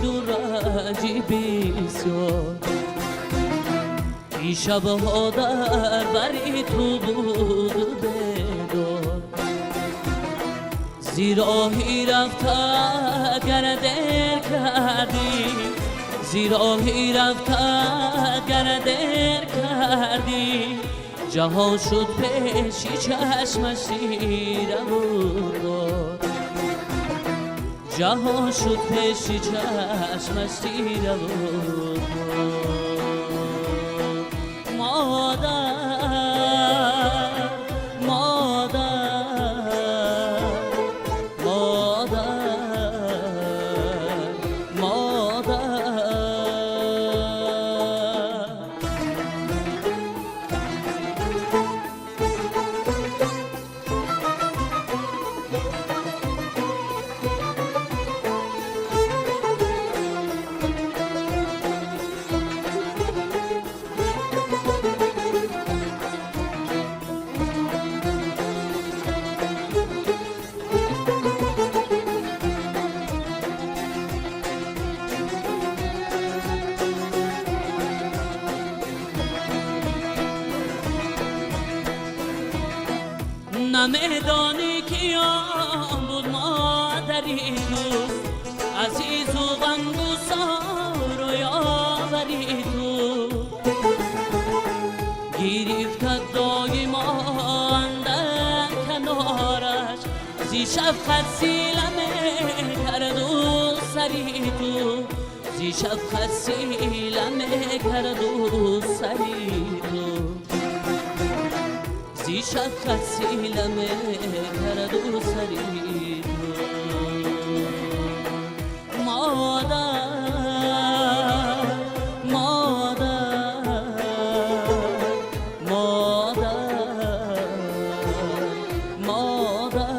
ду ранҷи бисёр. Ки шабҳо дар бари ту буд бедор, зироҳӣ рафта гар дер кардӣ, зироҳӣ рафта гар дер кардӣ, ҷаҳон шуд пеши чашмаш тира тор, ҷаҳон шуд пеши чашмаш тира тор. Модар, модар, модар, модар. Намедонӣ киём буд модари дӯст, азизу ғамгусору ёвари ту. Гирифта доимо андар канораш, зи шафқат сила мекарду сари ту, зи шафқат сила мекарду сари ту, зи шафқат сила мекарду сари ту. Модар, модар, модар, модар.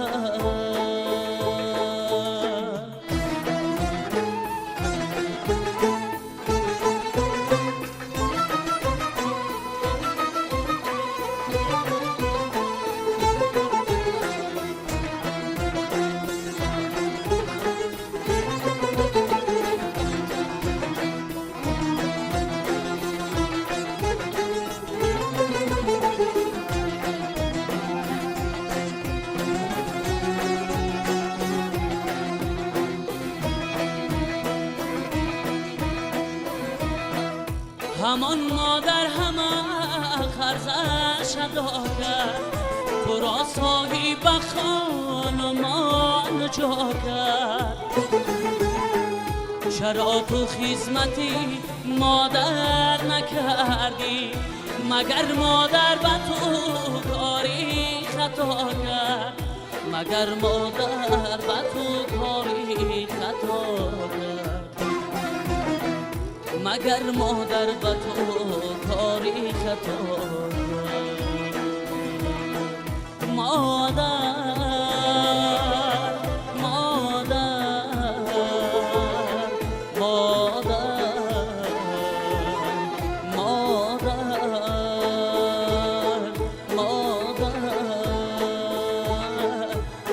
Ҳамон модар ҳама қарзаш адо кард, туро соҳиба хонумон ҷо кард. Чаро ту хизмати модар накардӣ? Магар модар ба ту кори хато кард? Магар модар ба ту кори хато кард? Магар модар ба ту кори хато кард? Модар, модар, модар, модар, модар,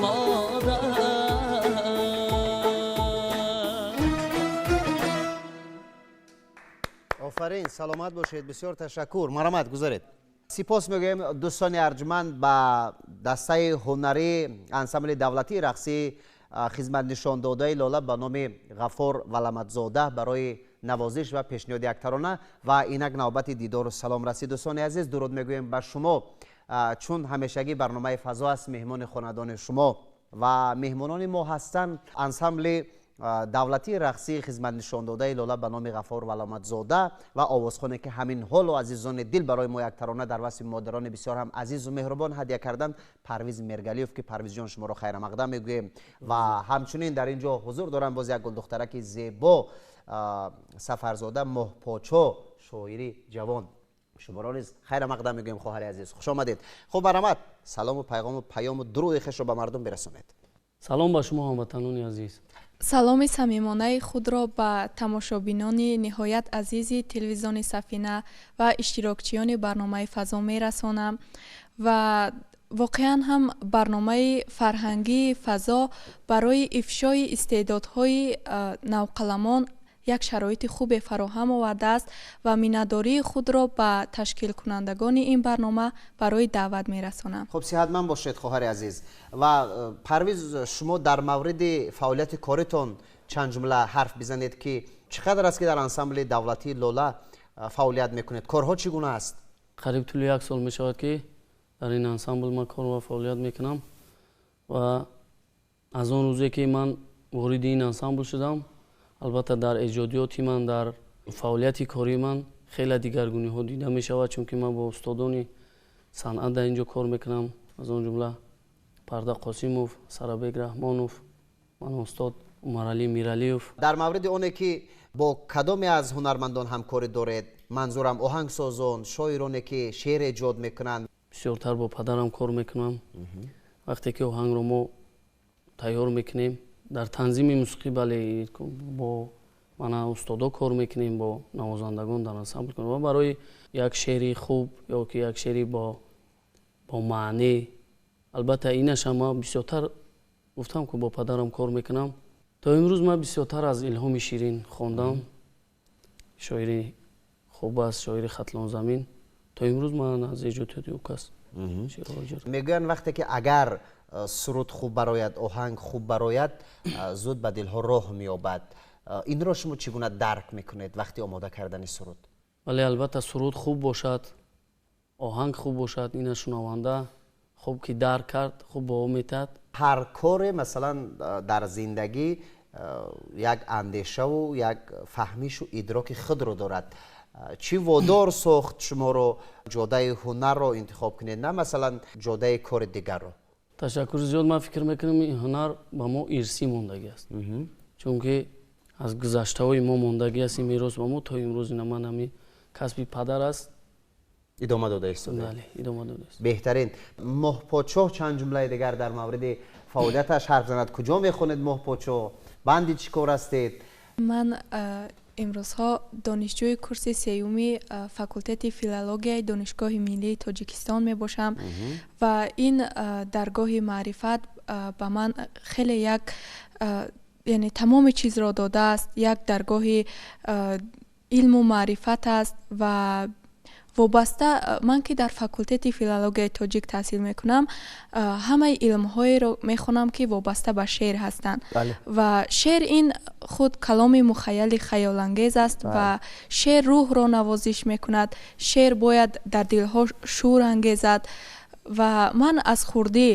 модар. Офарин, саломат бошед, бисёр ташаккур. Марҳамат, гузаред. Сипос мегӯем, дӯстони арҷманд, ба дастаи ҳунарии ансамбли давлатии рақсии хизматнишондодаи Лола ба номи Ғаффор Валаматзода барои навозиш ва пешниҳоди як тарона. Ва инак навбати дидору салом расид. Дӯстони азиз, дуруд мегӯем ба шумо, чун ҳамешагӣ барномаи «Фазо» аст меҳмони хонадони шумо ва меҳмонони мо ҳастанд ансамбли давлатии рақсии хизматнишондодаи Лола ба номи Ғаффор Валоматзода ва овозхоне, ки ҳамин ҳолу, азизони дил, барои мо як тарона дар васфи модарони бисёр ҳам азизу меҳрубон ҳадя карданд, Парвиз Мергалиев, ки Парвизҷон, шуморо хайрамақдам мегӯем. Ва ҳамчунин дар ин ҷо ҳузур доранд боз як гулдухтараки зебо, Сафарзода Моҳпочо, шоири ҷавон. Шуморо низ хайрамақдам мегӯем, хоҳари азиз, хуш омадед. Хуб, марҳамат, салому пайғому паёму дуруди хешро ба мардум бирасонед. Салом ба шумо, ҳамватанони азиз. Саломи самимонаи худро ба тамошобинони ниҳоят азизи телевизиони Сафина ва иштирокчиёни барномаи «Фазо» мерасонам. Ва воқеан ҳам барномаи фарҳангии «Фазо» барои ифшои истеъдодҳои навқаламон. як шароити хубе фароҳам овардааст ва миннатдории худро ба ташкилкунандагони ин барнома барои даъват мерасонам. Хуб, сиҳатманд бошед, хоҳари азиз. Ва Парвиз, шумо дар мавриди фаъолияти коритон чанд ҷумла ҳарф бизанед, ки чӣ қадар аст, ки дар ансамбли давлатии Лола фаъолият мекунед, корҳо чӣ гуна аст? Қариб тӯли як сол мешавад, ки дар ин ансамбл ман кор ва фаъолият мекунам ва аз он рӯзе, ки ман вориди ин ансамбл шудам, албатта, дар эҷодиёти ман, дар фаъолияти кории ман хеле дигаргуниҳо дида мешавад, чунки ман бо устодони санъат дар ин ҷо кор мекунам, аз он ҷумла Парда Қосимов, Сарабек Раҳмонов, ман устод Умаралӣ Миралиев. Дар мавриди оне, ки бо кадоме аз ҳунармандон ҳамкорӣ доред, манзурам оҳангсозон, шоироне, ки шеър эҷод мекунанд. Бисёртар бо падарам кор мекунам. Вақте ки оҳангро мо тайёр мекунем дар танзими мусиқӣ, бале, бо мана устодо кор мекунем, бо навозандагон дар ансамбл ва барои як шеъри хуб ё ки як шеъри бо маънӣ, албатта, инаша ма бисёртар гуфтам, ки бо падарам кор мекунам. То имрӯз ман бисёртар аз Илҳоми Ширин хондам, шоири хуб аст, шоири Хатлонзамин. То имрӯз ман аз эҷодиёти ӯ кас. Мегӯянд, вақте ки агар суруд хуб барояд, оҳанг хуб барояд, зуд ба дилҳо роҳ меёбад. Инро шумо чӣ гуна дарк мекунед вақти омода кардани суруд? Бале, албатта, суруд хуб бошад, оҳанг хуб бошад, ина шунаванда хуб ки дарк кард, хуб ба ӯ метаҳад. Ҳар коре, масалан, дар зиндагӣ як андешаву як фаҳмишу идроки худро дорад. Чӣ водор сохт шуморо ҷодаи ҳунарро интихоб кунед, на, масалан, ҷодаи кори дигарро? Ташаккури зиёд. Ман фикр мекунам, ин ҳунар ба мо ирсӣ мондагӣ аст, чунки аз гузаштаҳои мо мондагӣ аст ин мерос ба мо то имрӯз. Ина ман ҳами касби падар аст. Идома дода истода. Бале, идома дода. Беҳтарин. Моҳподшоҳ чанд ҷумлаи дигар дар мавриди фаъолияташ ҳарф занад. Куҷо мехонед, Моҳподшоҳ, банди чӣ кор ҳастед? Ман имрӯзҳо донишҷӯи курси сеюми факултети филологияи Донишгоҳи миллии Тоҷикистон мебошам ва ин даргоҳи маърифат ба ман хеле як, яъне тамоми чизро додааст, як даргоҳи илму маърифат аст. Ва вобаста ман, ки дар факултети филологияи тоҷик таҳсил мекунам, ҳамаи илмҳоеро мехонам, ки вобаста ба шеър ҳастанд. Ва шеър ин худ каломи мухайяли хаёлангез аст ва шеър рӯҳро навозиш мекунад, шеър бояд дар дилҳо шӯр ангезад. Ва ман аз хурдӣ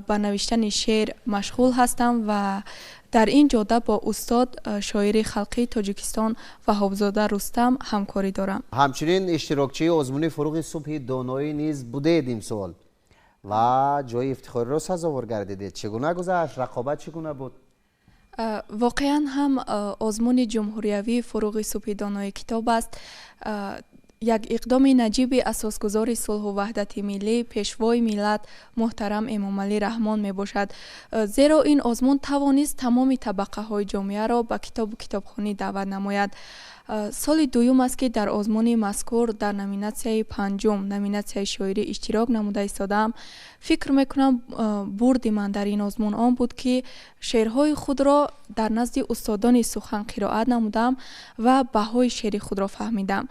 ба навиштани шеър машғул ҳастам ва дар ин ҷода бо устод, шоири халқии Тоҷикистон Ваҳобзода Рустам ҳамкорӣ дорам. Ҳамчунин иштирокчии озмуни «Фуруғи субҳи доноӣ» низ будед имсол ва ҷои ифтихориро сазовор гардидед. Чӣ гуна гузашт, рақобат чӣ гуна буд? Воқеан ҳам, озмуни ҷумҳуриявии «Фуруғи субҳи донои китоб» аст як иқдоми наҷиби асосгузори сулҳу ваҳдати миллӣ, Пешвои миллат муҳтарам Эмомалӣ Раҳмон мебошад, зеро ин озмун тавонист тамоми табақаҳои ҷомеаро ба китобу китобхонӣ даъват намояд. Соли дуюм аст, ки дар озмуни мазкур дар номинатсияи панҷум, номинатсияи шоирӣ, иштирок намуда истодаам. Фикр мекунам, бурди ман дар ин озмун он буд, ки шеърҳои худро дар назди устодони сухан қироат намудам ва баҳои шеъри худро фаҳмидам.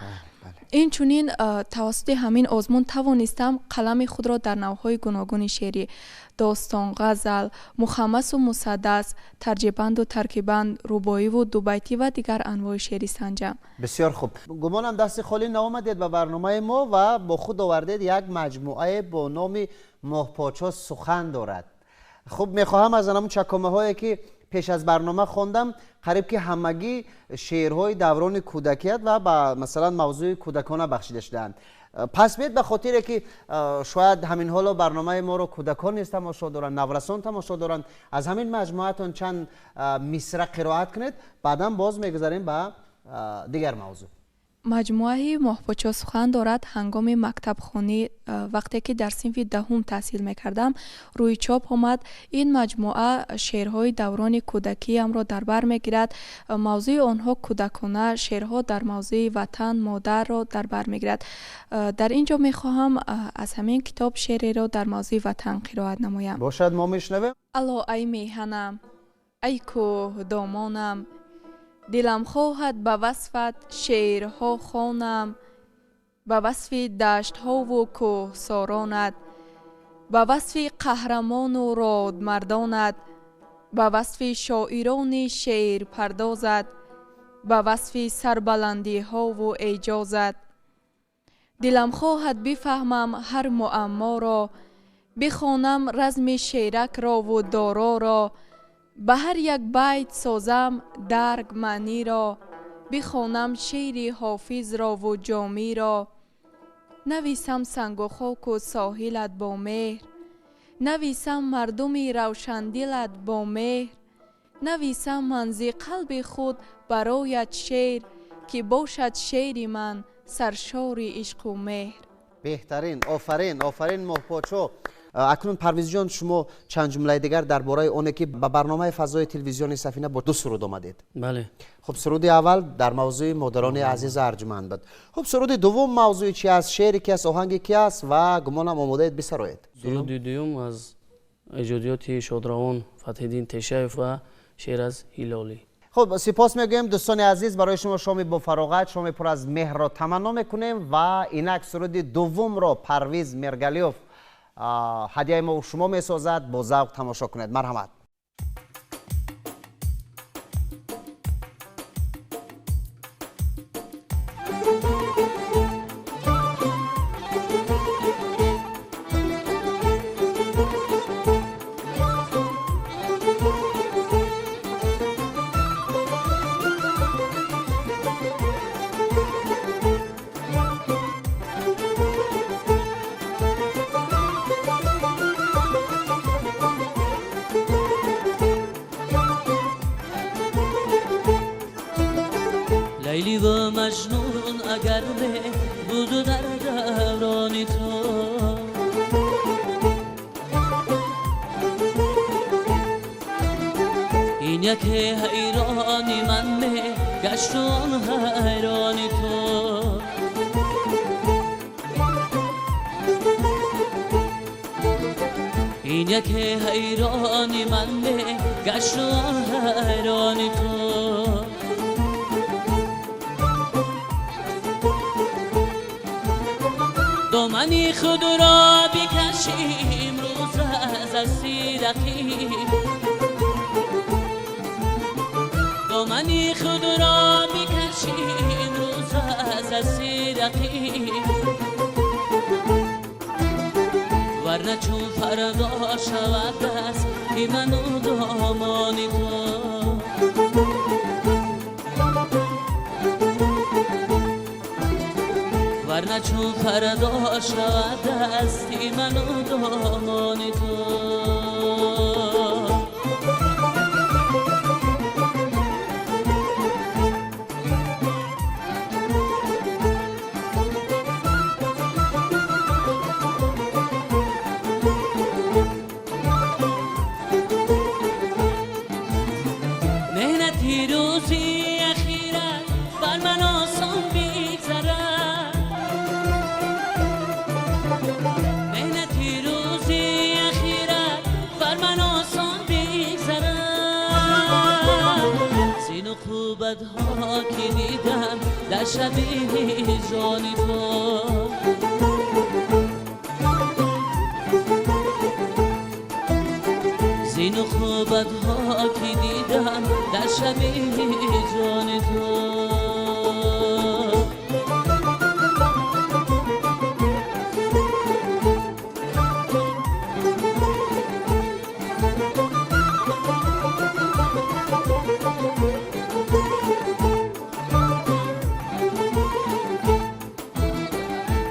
Инчунин тавассути ҳамин озмун тавонистам қалами худро дар навъҳои гуногуни шеърӣ: достон, ғазал, мухаммасу мусаддас, тарҷеъбанду таркиббанд, рубоиву дубайтӣ ва дигар анвои шеърӣ санҷам. Бисёр хуб. Гумонам, дасти холӣ наомадед ба барномаи мо ва бо худ овардед як маҷмӯае бо номи «Моҳподшоҳ сухан дорад». Хуб, мехоҳам аз анамун чакомаҳое, ки пеш аз барнома хондам, қариб ки ҳамагӣ шеърҳои даврони кӯдакият ва ба, масалан, мавзӯи кӯдакона бахшида шудаанд. Пас биед, ба хотире ки шояд ҳамин ҳоло барномаи моро кӯдакон низ тамошо доранд, наврасон тамошо доранд, аз ҳамин маҷмӯаатон чанд мисра қироат кунед, баъдан боз мегузарем ба дигар мавзӯъ. Маҷмӯаи «Моҳподшоҳ сухан дорад» ҳангоми мактабхонӣ, вақте ки дар синфи 10-ум таҳсил мекардам, рӯи чоп омад. Ин маҷмӯа шеърҳои даврони кӯдакиямро дар бар мегирад. Мавзӯи онҳо кӯдакона, шеърҳо дар мавзӯи ватан, модарро дар бар мегирад. Дар ин ҷо мехоҳам аз ҳамин китоб шеъреро дар мавзӯи ватан қироат намоям. Бошад, мо мешунавем. Ало, ай меҳанам, ай кӯҳдомонам, Дилам хоҳад ба васфат шеърҳо хонам, ба васфи даштҳову кӯҳсоронат, ба васфи қаҳрамону родмардонат, ба васфи шоирони шеърпардозат, ба васфи сарбаландиҳову эъҷозат. Дилам хоҳад бифаҳмам ҳар муамморо, бихонам разми шеракрову дороро, ба ҳар як байт созам дарк маъниро, бихонам шеъри ҳофизрову ҷомиро. Нависам сангу хоку соҳилат бо меҳр, нависам мардуми равшандилат бо меҳр, нависам манзи қалби худ барояд шеър, ки бошад шеъри ман саршори ишқу меҳр. Беҳтарин, офарин, офарин Моҳподшо. Акнун Парвизҷон, шумо чанд ҷумлаи дигар дар бораи оне ки ба барномаи фазои телевизиони Сафина бо ду суруд омадед. Бале. Хуб, суруди аввал дар мавзӯи модарони азизу арҷманд буд. Хуб, суруди дуввум мавзӯи чи аст, шеъри ки аст, оҳанги ки аст ва гумонам омодаед бисароед. Суруди дуюм аз эҷодиёти шодравон Фатҳиддин Тешаев ва шеър аз Ҳилолӣ. Хуб, сипос мегӯем дӯстони азиз, барои шумо шоми бофароғат, шоми пур аз меҳрро таманно мекунем ва инак суруди дуввумро Парвиз Миргалиёв ҳадияи мо шумо месозад, бо завқ тамошо кунед. Марҳамат. لیلی و مجنون اگر بود در دوران تو، این یک حیرانی من می گشت آن حیران تو. این یک حیرانی من می گشت آن حیران تو. دامنی خود را بکشیم روز از رقیب، دامنی خود را بکشیم روز از رقیب، ورنه چون فردا شود دست من و دامان تو. ورنه چون فردا شود دستی من و دامان تو. مهنتی روزی اخیرت بر من آسان بیگذرد، مهنتی روزی اخیرت بر من آسان بیگذرد. زین عقوبتها که دیدم در شب هجران تو، زین عقوبتها که دیدم در شب هجران تو.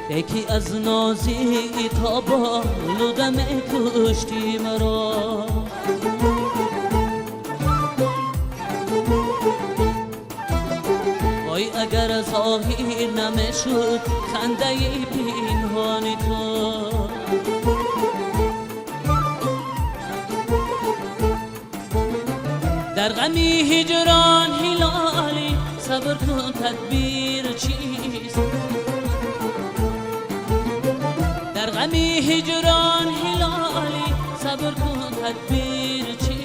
یکی از نازی تا با لودم کشتی مرا، وای اگر ظاهر نمیشد خنده پنهان تو. در غمی هجران هلالی صبر کن تدبیر چیست، در غمی هجران هلالی صبر کن تدبیر چیست.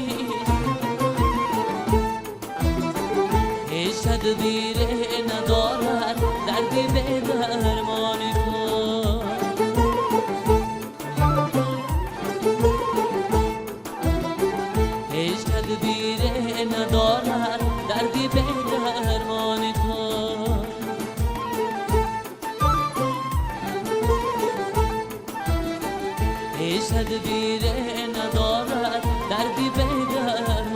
تدبیر ندارد دردی به درمان تو. هیچ تدبیر ندارد دردی به درمان تو. هیچ تدبیر ندارد دردی به درمان.